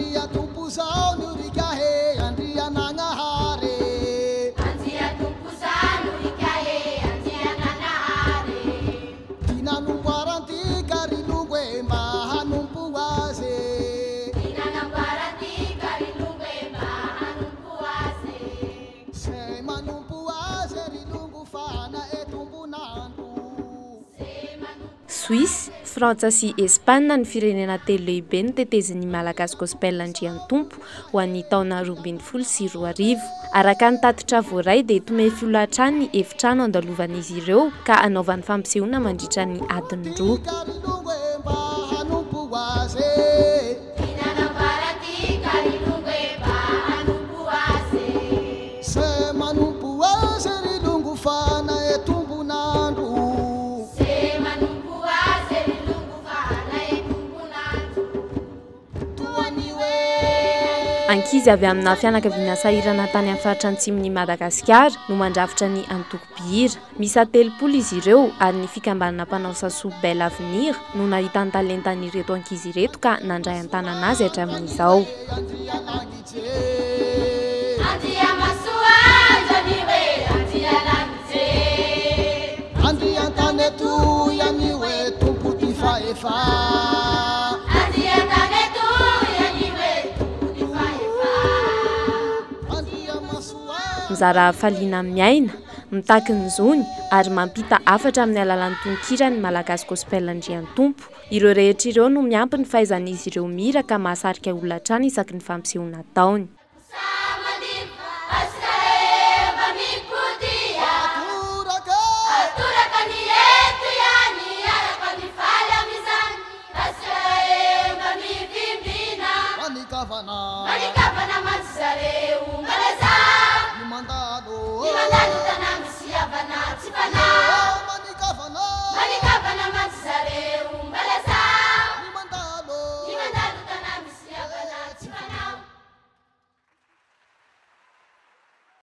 Andriatompo zao ny orikahe Andrianagnahary. Andriatompo zao ny orikahe Andrianagnahary. Ty nanomboarantika ry longo e mba hanompo azy. Ty nanamboarantika ry longo e mba hanompo azy. Zay manompo azy ry longo fa na e tombon'andro. Suisse, Frantsa sy Espaina ny firenena telo lehibe ny tetezin'ny Malagasy Gospel Andriantompo ho an'ny taona 2012. Araka ny tatitra voaray dia tomefy olona hatrany ny efitrano andalovan'izy ireo ka anaovany fampisehoana mandritra ny adiny 2. Ry longo e mba hanompo azy. Ty nanamboarantika ry longo e mba hanompo azy. Zay manompo azy ry longo fa na e tombon'andro. Zay manompo azy ry longo fa na e tombon'andro. Toany hoe Ankizy avy amina fianakaviana sahirana tany amin'ny faritra antsimon'i Madagasikara no mandrafitra ny antoko mpihira. Miisa 30 izy ireo ary ny fikambanana mpanao sasoa Bel Avenir no nahita ny talentan'ireto ankizy ireto ka nandray an-tanana azy hatramin'izao. Andrialagnitse. Andriamasoandro ny hoe Andrialagnitse. Andriantany etoy any hoe tompo ty fahefa. Andriantany etoy any hoe tompo ty fahefa. Andriamasoandro. Mizara hafaliana miaina, mitaky ny zony ary mampita hafatra amin'ny alalan'ny tononkira ny Malagasy Gospel Andriantompo. Ireo rehetra ireo no miampy ny fahaizan'izy ireo mihira ka mahasarika olona hatrany isaky ny fampisehoana ataony. Samandimba askareva mipodia. Atoraka. Atoraka ny eto ihany araka ny faly amin'izany. Askareva mivimbina. Manikavana. Manikavana mantsy zareo maleza. Ny mandalo. Ny mandalo tanà misy havana.